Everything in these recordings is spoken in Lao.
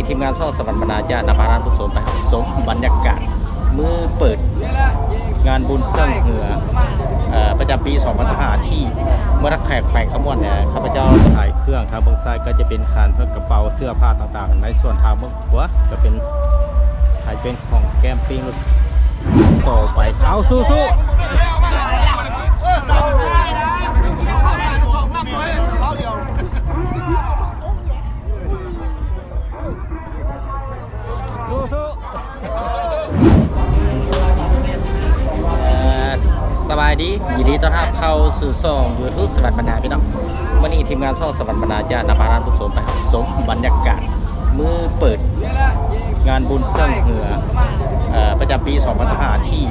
ທີມງານຊ່ອງສະຫວັນບັນດາຈະນຳພາທ່ານຜູ້ຊົມໄປຮັບຊົມບັນຍາກາດມື້ເປີດງານບຸນຊ່ວງເຮືອ ເອີ ປະຈຳປີສອງພັນຊາວຫ້າ ທີ່ເມືອງທ່າແຂກ ແຂວງຄຳມ່ວນ. ຂ້າພະເຈົ້າຂາຍເຄື່ອງ ທາງເບື້ອງຊ້າຍກໍຈະເປັນຄານເພິ່ງກະເປົາ ເສື້ອຜ້າຕ່າງໆ ໃນສ່ວນທາງເບື້ອງຂວາກໍເປັນ ຂາຍເປັນຂອງແກມປິ້ງຕໍ່ໄປ. ເອົາ ສູ້ໆ ສູ້ໆ. ເອີ ສະບາຍດີ ຍິນດີຕ້ອນຮັບເຂົ້າສູ່ຊ່ອງ YouTube ສະຫວັນບັນດາ ພີ່ນ້ອງ. ມື້ນີ້ທີມງານຊ່ອງສະຫວັນບັນດາຈະນຳພາທ່ານຜູ້ຊົມໄປຮັບຊົມບັນຍາກາດ ມື້ເປີດງານບຸນຊ່ວງເຮືອ ເອີ ປະຈຳປີສອງພັນຊາວຫ້າ ທີ່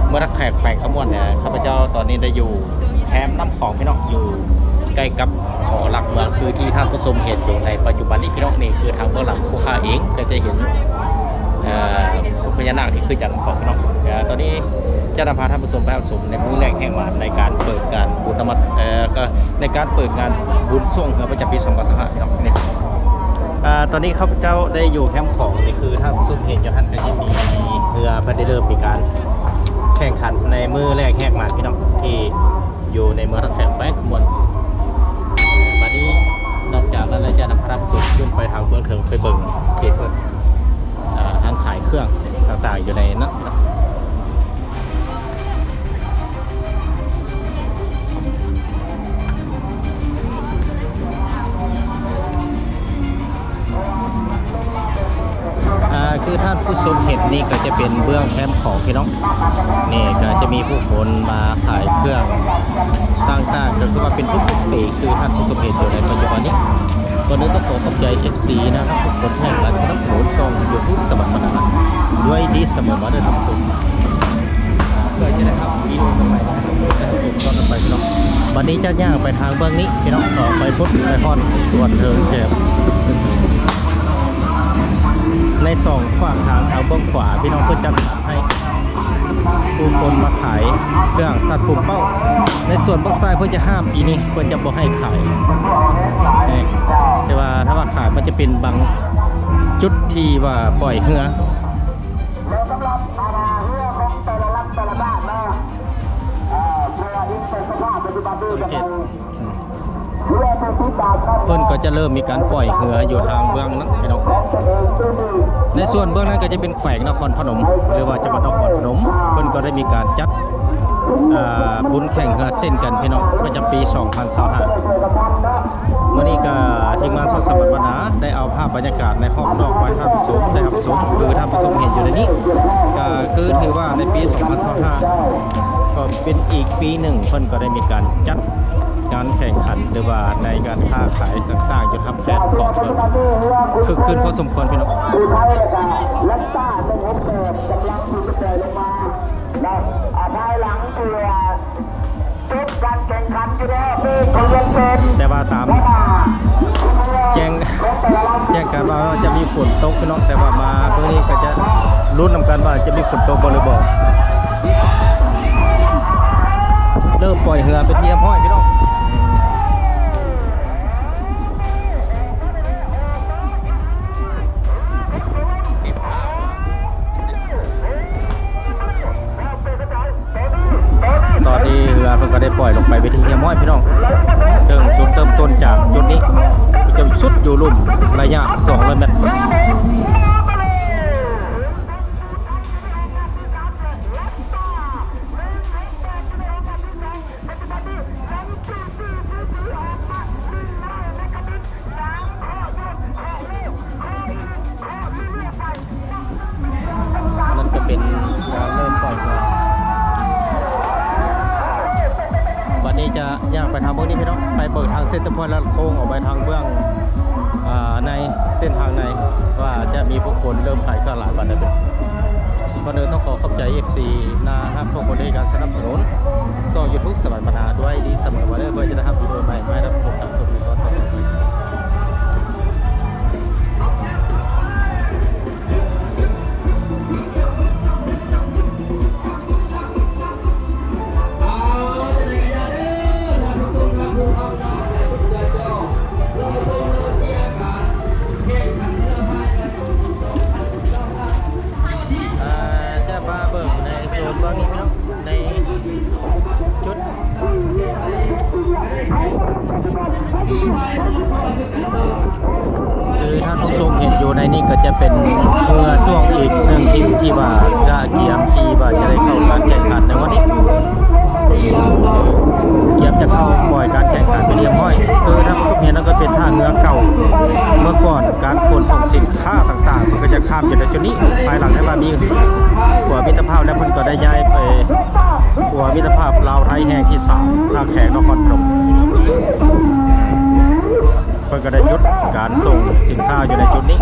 ເມືອງທ່າແຂກ ແຂວງຄຳມ່ວນ. ຂ້າພະເຈົ້າຕອນນີ້ໄດ້ຢູ່ແຄມນ້ຳຂອງ ພີ່ນ້ອງ ຢູ່ໃກ້ກັບຫໍຫຼັກເມືອງ ຄືທີ່ທ່ານຜູ້ຊົມເຫັນຢູ່ໃນປັດຈຸບັນນີ້ ພີ່ນ້ອງ. ນີ້ຄືທາງເບື້ອງຫຼັງພູຜາເອງ ກໍຈະເຫັນ ເອີ ພະຍານາກທີ່ຂຶ້ນຈາກນ້ຳຂອງ ພີ່ນ້ອງ. ເອີ ຕອນນີ້ຈະນຳພາທ່ານຜູ້ຊົມໄປຮັບຊົມໃນມື້ແລກແຫ່ງມາ ໃນການເປີດງານບຸນນະມັດ ເອີ ກໍ ໃນການເປີດງານບຸນຊ່ວງເຮືອປະຈຳປີສອງພັນຊາວຫ້າ ພີ່ນ້ອງ. ນີ້ ອາ ຕອນນີ້ຂ້າພະເຈົ້າໄດ້ຢູ່ແຄມຂອງ ນີ້ຄືທ່ານຜູ້ຊົມເຫັນຢູ່ຫັ້ນ ກໍຈະມີເຮືອເພິ່ນໄດ້ເລີ່ມມີການແຂ່ງຂັນໃນມື້ແລກແຫກມານ ພີ່ນ້ອງ ທີ່ຢູ່ໃນເມືອງທ່າແຂກ ແຂວງຄຳມ່ວນ. ບັດນີ້ນອກຈາກນັ້ນແລ້ວ ຈະນຳພາທ່ານຜູ້ຊົມຂຶ້ນໄປທາງເບື້ອງເທິງ ໄປເບິ່ງເຂດເພິ່ນ ອາ ຮ້ານຂາຍເຄື່ອງຕ່າງໆ ຢູ່ໃນນັ້ນ ພີ່ນ້ອງ. ອ່າ ຄືທ່ານຜູ້ຊົມເຫັນນີ້ກໍຈະເປັນເບື້ອງແຄມຂອງ ພີ່ນ້ອງ. ນີ້ກໍຈະມີຜູ້ຄົນມາຂາຍເຄື່ອງຕ່າງໆ ກໍຄືວ່າເປັນທຸກໆປີ ຄືທ່ານຜູ້ຊົມເຫັນຢູ່ໃນປັດຈຸບັນນີ້. ກ່ອນອື່ນຕ້ອງຂໍຂອບໃຈ ເອັຟຊີ ນະ ທຸກຄົນໃຫ້ການສະໜັບສະໜູນຊ່ອງ YouTube ສະຫວັນບັນດາ ດ້ວຍດີສະເໝີມາເດີທ່ານຜູ້ຊົມ. ເພື່ອຈະໄດ້ຮັບວິດີໂອໃໝ່ໆ ໃຫ້ທ່ານຜູ້ຊົມໄດ້ຮັບຊົມຕອນຕໍ່ໄປເນາະ. ບັດນີ້ຈະຍ່າງໄປທາງເບື້ອງນີ້ພີ່ນ້ອງ ອອກໄປພຸ້ນໄປຮອດສ່ວນເທິງແຄມ ໃນສອງຂວາງທາງ ທາງເບື້ອງຂວາພີ່ນ້ອງ ເພິ່ນຈັດສັນໃຫ້ຜູ້ຄົນມາຂາຍເຄື່ອງສັດປູກເປົ້າ. ໃນສ່ວນເບື້ອງຊ້າຍເພິ່ນຈະຫ້າມ ປີນີ້ເພິ່ນຈະບໍ່ໃຫ້ຂາຍ ແຕ່ວ່າຖ້າວ່າຂາຍມັນຈະເປັນບາງຈຸດທີ່ວ່າປ່ອຍເຮືອ. ແລ້ວສຳລັບ ອາ ເຮືອຂອງແຕ່ລະລຳແຕ່ລະບ້ານເນາະ ເອີ ເພື່ອອີງໃສ່ສະພາບປັດຈຸບັນນີ້ກໍແມ່ນ ເຮືອທີ່ຕິດຕາມກັນ ເພິ່ນກໍຈະເລີ່ມມີການປ່ອຍເຮືອຢູ່ທາງເບື້ອງນັ້ນພີ່ນ້ອງ. ໃນສ່ວນເບື້ອງນັ້ນກໍຈະເປັນແຂວງນະຄອນພະນົມ ຫຼືວ່າຈັງຫວັດນະຄອນພະນົມ ເພິ່ນກໍໄດ້ມີການຈັດ ອາ ບຸນແຂ່ງເຮືອເຊັ່ນກັນພີ່ນ້ອງ ປະຈຳປີສອງພັນຊາວຫ້າ. ມື້ນີ້ກໍທີມງານຊ່ອງສະຫວັນບັນດາ ໄດ້ເອົາພາບບັນຍາກາດໃນຮອບນອກມາໃຫ້ທ່ານຜູ້ຊົມໄດ້ຮັບຊົມ ຄືທ່ານຜູ້ຊົມເຫັນຢູ່ໃນນີ້ ກໍຄືຖືວ່າໃນປີສອງພັນຊາວຫ້າ ກໍເປັນອີກປີໜຶ່ງ ເພິ່ນກໍໄດ້ມີການຈັດງານແຂ່ງຂັນ ຫຼືວ່າໃນການຄ້າຂາຍຕ່າງໆ ຢູ່ທາງແຄມຂອງເພິ່ນ ຄຶກຄື້ນພໍສົມຄວນພີ່ນ້ອງ. ອຸໄທ ແລ້ວກໍແລັກຕ້າ ໜຶ່ງຫົກແປດ ກຳລັງທີ່ຈະປ່ອຍລົງມາເນາະ ອາ ພາຍຫຼັງທີ່ວ່າ ແຕ່ວ່າຕາມແຈ້ງ ແຈ້ງການວ່າຈະມີຝົນຕົກພີ່ນ້ອງ ແຕ່ວ່າມາມື້ນີ້ກໍຈະລຸ້ນນຳກັນວ່າຈະມີຝົນຕົກບໍ່ຫຼືບໍ່. ເລີ່ມປ່ອຍເຮືອເປັນທີ່ຮຽບຮ້ອຍພີ່ນ້ອງ. ຕອນນີ້ເຮືອເພິ່ນກໍໄດ້ປ່ອຍລົງໄປເປັນທີ່ຮຽບຮ້ອຍພີ່ນ້ອງ. ເຊິ່ງຈຸດເລີ່ມຕົ້ນຈາກຈຸດນີ້ຈະສຸດຢູ່ລຸ່ມໄລຍະສອງຮ້ອຍແມັດ. ນັ້ນກໍເປັນການເລີ່ມປ່ອຍເຮືອ. ບັດນີ້ຈະຍ່າງໄປທາງເບື້ອງນີ້ພີ່ນ້ອງ ໄປເບິ່ງທາງເຊັນເຕີພອຍ ແລ້ວໂຄ້ງອອກໄປທາງເບື້ອງ ອາ ໃນເສັ້ນທາງໃນ ວ່າຈະມີຜູ້ຄົນເລີ່ມຂາຍເຄື່ອງຫຼາຍປານໃດ. ກ່ອນອື່ນຕ້ອງຂໍຂອບໃຈ ເອັຟຊີ ນາຮັກທຸກຄົນທີ່ໃຫ້ການສະໜັບສະໜູນຊ່ອງ YouTube ສະຫວັນບັນດາ ດ້ວຍດີສະເໝີມາເດີ ເພື່ອຈະໄດ້ຮັບວິດີໂອໃໝ່ມາໃຫ້ທ່ານຜູ້ຊົມຮັບຊົມໃນຕອນຕໍ່ໄປ. ເ ໃນນີ້ກໍຈະເປັນເຮືອຊ່ວງອີກໜຶ່ງທີມທີ່ວ່າກະກຽມທີ່ວ່າຈະໄດ້ເຂົ້າການແຂ່ງຂັນໃນວັນນີ້ ກຽມຈະເຂົ້າປ່ອຍການແຂ່ງຂັນເປັນທີ່ຮຽບຮ້ອຍ. ຄືທ່ານຜູ້ຊົມເຫັນນັ້ນກໍເປັນທ່າເຮືອເກົ່າ ເມື່ອກ່ອນການຂົນສົ່ງສິນຄ້າຕ່າງໆ ເພິ່ນກໍຈະຂ້າມຢູ່ໃນຈຸດນີ້. ພາຍຫຼັງໄດ້ວ່າມີຂົວມິດຕະພາບແລ້ວ ເພິ່ນກໍໄດ້ຍ້າຍໄປຂົວມິດຕະພາບລາວໄທແຫ່ງທີສາມ ທ່າແຂກ ນະຄອນພະນົມ. ເພິ່ນກໍໄດ້ຢຸດການສົ່ງສິນຄ້າຢູ່ໃນຈຸດນີ້.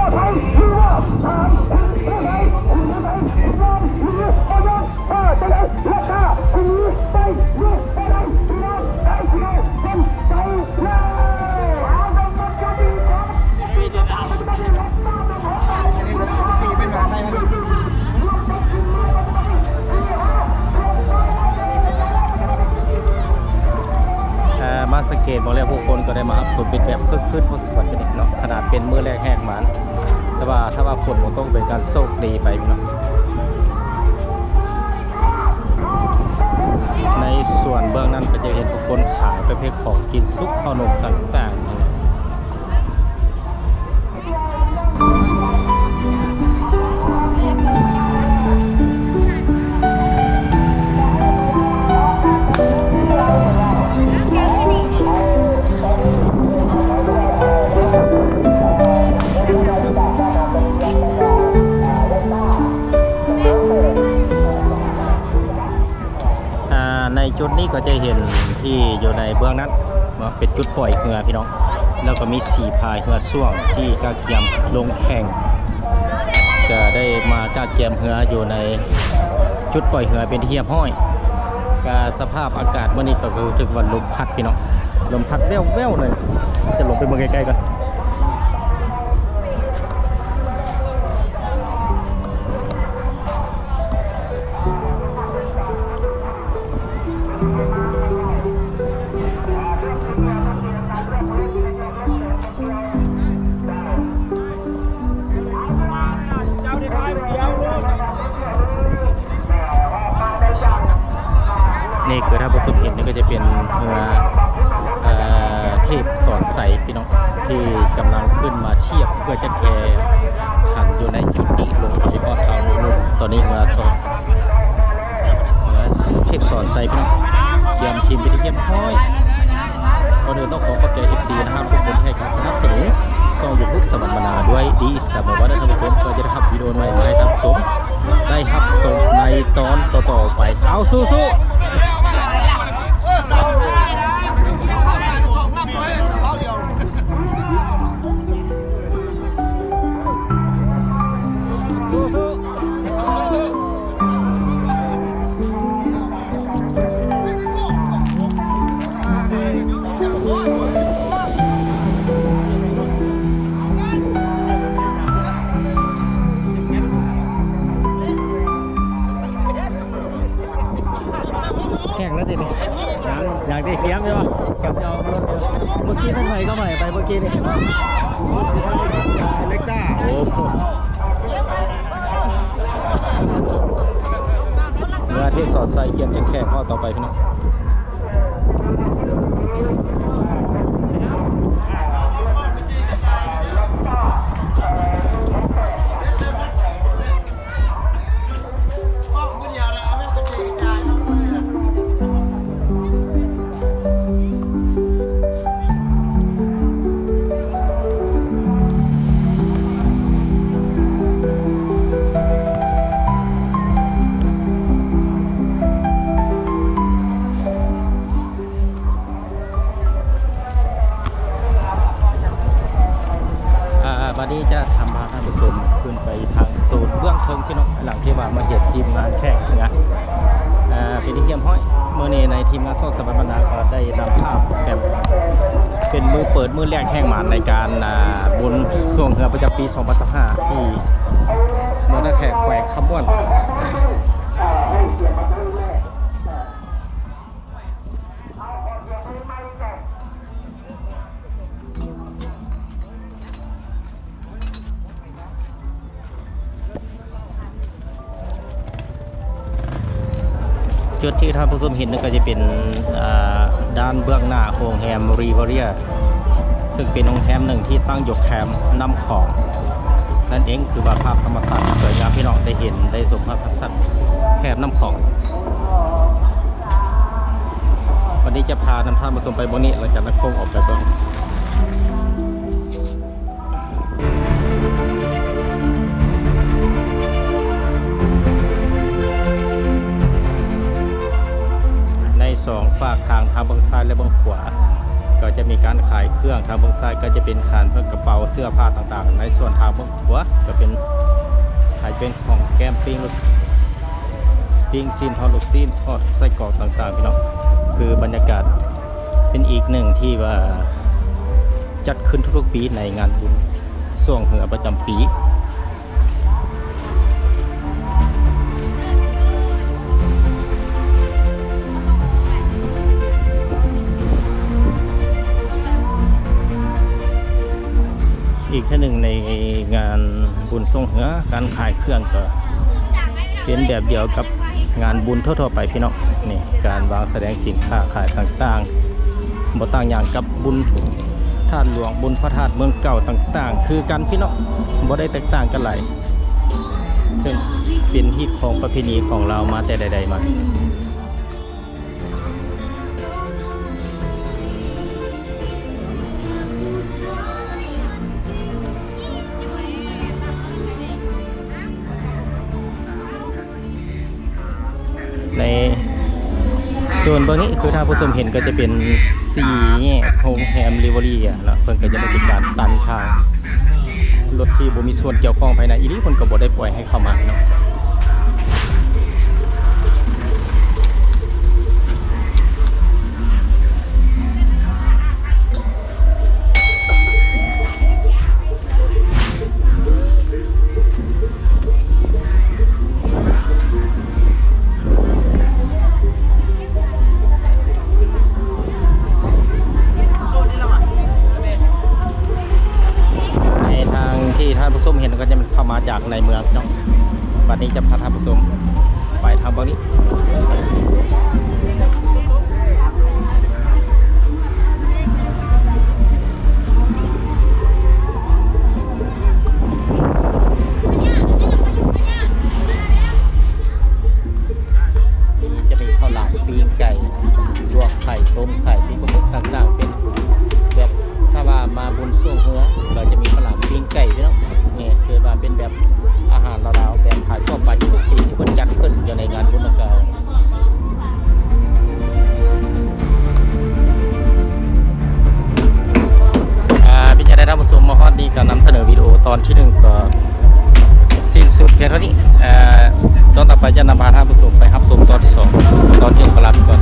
ເອີ ມາສັງເກດເບິ່ງແລ້ວ ຜູ້ຄົນກໍໄດ້ມາຮັບຊົມເປັນແບບຄຶກຄື້ນພໍສົມຄວນເນາະ ຂະໜາດເປັນມື້ແລກແຫກໝານ ແຕ່ວ່າຖ້າວ່າຝົນບໍ່ຕົກເປັນການໂຊກດີໄປເນາະ. ໃນສ່ວນເບື້ອງນັ້ນກໍຈະເຫັນຜູ້ຄົນຂາຍປະເພດຂອງກິນສຸກ ເຂົ້າໜົມຕ່າງໆ. ອ່າ ໃນຈຸດນີ້ກໍຈະເຫັນທີ່ຢູ່ໃນເບື້ອງນັ້ນເນາະ ເປັນຈຸດປ່ອຍເຮືອພີ່ນ້ອງ ແລ້ວກໍມີສີ່ພາຍເຮືອຊ່ວງທີ່ກະກຽມລົງແຂ່ງ ກະໄດ້ມາກະກຽມເຮືອຢູ່ໃນຈຸດປ່ອຍເຮືອເປັນທີ່ຮຽບຮ້ອຍ. ກະສະພາບອາກາດມື້ນີ້ກໍຄືຖືວ່າລົມພັດພີ່ນ້ອງ ລົມພັດແວ່ວໆເລີຍ. ຈະລົງໄປເບິ່ງໃກ້ໆກ່ອນ. ນີ້ຄືທ່ານຜູ້ຊົມເຫັນນີ້ກໍຈະເປັນເຮືອ ເອີ ເທບສອນໄຊ ພີ່ນ້ອງ ທີ່ກຳລັງຂຶ້ນມາທຽບເພື່ອຈະແຂ່ງຂັນຢູ່ໃນຈຸດນີ້ ລົງໄປຮອດທາງໂນ້ນ. ຕອນນີ້ເຮືອສອນ ເຮືອເທບສອນໄຊ ພີ່ນ້ອງ ກຽມທີມເປັນທີ່ຮຽບຮ້ອຍ. ກ່ອນອື່ນຕ້ອງຂໍຂອບໃຈ ເອັຟຊີ ນະຮັບ ທຸກຄົນທີ່ໃຫ້ການສະໜັບສະໜູນຊ່ອງ YouTube ສະຫວັນບັນນາດ້ວຍດີສະເໝີວ່າເດີທ່ານຜູ້ຊົມ ເພື່ອຈະໄດ້ຮັບວິດີໂອໃໝ່ມາໃຫ້ທ່ານຜູ້ຊົມໄດ້ຮັບຊົມໃນຕອນຕໍ່ໆໄປ. ເອົາ ສູ້ໆ! ສູ້ໆ! ແຂ່ງແລ້ວຕິນີ້ ຍັງ ຍັງຕິ ກຽມຢູ່ ກຽມຈະອອກລົດຢູ່. ເມື່ອກີ້ເປັນໃຜກໍໃໝ່ໄປເມື່ອກີ້ນີ້ ເລັກຕ້າ. ໂອ້ ເຮືອເທບສອນໄຊ ກຽມຈະແຂ່ງຮອບຕໍ່ໄປພີ່ນ້ອງ. ອ່າ ບາດນີ້ຈະນຳພາທ່ານຜູ້ຊົມຂຶ້ນໄປທາງໂຊນເບື້ອງເທິງພີ່ນ້ອງ ຫຼັງທີ່ວ່າມາເຫັນທີມງານແຂ່ງເຮືອ ອ່າ ເປັນທີ່ຮຽບຮ້ອຍ. ມື້ນີ້ໃນທີມງານຊ່ອງສະຫວັນບັນນາກໍໄດ້ນຳພາບແບບເປັນມື້ເປີດມື້ແລກແຫ່ງມານໃນການ ອ່າ ບຸນຊ່ວງເຮືອປະຈຳປີສອງພັນຊາວຫ້າ ທີ່ເມືອງທ່າແຂກ ແຂວງຄຳມ່ວນ. ຈຸດທີ່ທ່ານຜູ້ຊົມເຫັນນັ້ນກໍຈະເປັນ ອ່າ ດ້ານເບື້ອງໜ້າໂຮງແຮມ Riviera ເຊິ່ງເປັນໂຮງແຮມໜຶ່ງທີ່ຕັ້ງຢູ່ແຄມນ້ຳຂອງ. ເອງ ຄືວ່າພາບທຳມະຊາດທີ່ສວຍງາມ ພີ່ນ້ອງໄດ້ເຫັນໄດ້ຊົມພາບທຳມະຊາດແຖບນ້ຳຂອງ. ວັນນີ້ຈະພານຳທ່ານຜູ້ຊົມໄປບ່ອນນີ້ ແລ້ວຈະນຳໂຄ້ງອອກໄປເບິ່ງ. ໃນສອງຟາກທາງ ທາງເບື້ອງຊ້າຍ ແລະ ເບື້ອງຂວາ ກໍຈະມີການຂາຍເຄື່ອງ. ທາງເບື້ອງຊ້າຍກໍຈະເປັນຂາຍເຄື່ອງກະເປົາ ເສື້ອຜ້າຕ່າງໆ. ໃນສ່ວນທາງເບື້ອງຂວາກໍເປັນ ຂາຍເປັນຂອງແກ້ມ ປີ້ງລູກ ປີ້ງຊີ້ນທອດ ລູກຊີ້ນທອດ ໄສ້ກອກຕ່າງໆ ພີ່ນ້ອງ. ຄືບັນຍາກາດເປັນອີກໜຶ່ງທີ່ວ່າ ຈັດຂຶ້ນທຸກໆປີໃນງານບຸນຊ່ວງເຮືອປະຈຳປີ. ອີກເທື່ອໜຶ່ງໃນງານບຸນຊ່ວງເຮືອ ການຂາຍເຄື່ອງກໍເປັນແບບດຽວກັບງານບຸນທົ່ວໆໄປ ພີ່ນ້ອງ. ນີ້ ການວາງສະແດງສິນຄ້າຂາຍຕ່າງໆ ບໍ່ຕ່າງຫຍັງກັບບຸນທາດຫຼວງ ບຸນພະທາດເມືອງເກົ່າຕ່າງໆ ຄືກັນ ພີ່ນ້ອງ ບໍ່ໄດ້ແຕກຕ່າງກັນຫຼາຍ ເຊິ່ງເປັນຮີດຄອງປະເພນີຂອງລາວມາແຕ່ໃດໆມາ. ໃນສ່ວນເບື້ອງນີ້ ຄືທ່ານຜູ້ຊົມເຫັນ ກໍຈະເປັນສີ່ແຍກໂຮງແຮມລິເວີຣີເນາະ. ເພິ່ນກໍຈະໄດ້ມີການຕັນທາງ ລົດທີ່ບໍ່ມີສ່ວນກ່ຽວຂ້ອງພາຍໃນອີ່ຫຼີ ເພິ່ນກໍບໍ່ໄດ້ປ່ອຍໃຫ້ເຂົ້າມາເນາະ. ໃນທາງທີ່ທ່ານຜູ້ຊົມເຫັນກໍຈະເປັນເຂົ້າມາຈາກໃນເມືອງເນາະ. ບັດນີ້ຈະພາທ່ານຜູ້ຊົມໄປທາງເບື້ອງນີ້. ຈະມີເຂົ້າຫຼາມ ປີ້ງໄກ່ ລວກໄຂ່ ຕົ້ມໄຂ່ ປີ້ງປາໝຶກຕ່າງໆ ເປັນແບບ ຖ້າວ່າມາບຸນຊ່ວງເຮືອ ກໍຈະມີເຂົ້າຫຼາມ ປີ້ງໄກ່ ພີ່ນ້ອງ. ນີ້ຖືວ່າເປັນແບບອາຫານລາວໆ ແບບຂາຍທົ່ວໄປທຸກໆປີທີ່ເພິ່ນຈັດຂຶ້ນຢູ່ໃນງານບຸນດັ່ງກ່າວ. ອ່າ ເປັນຈັ່ງໃດທ່ານຜູ້ຊົມ ມາຮອດນີ້ກໍນຳສະເໜີວິດີໂອຕອນທີໜຶ່ງກໍສິ້ນສຸດພຽງເທົ່ານີ້. ເອີ ຕອນຕໍ່ໄປຈະນຳພາທ່ານຜູ້ຊົມໄປຮັບຊົມຕອນທີສອງ ຕອນທີ່ຫົກກໍລາໄປກ່ອນ.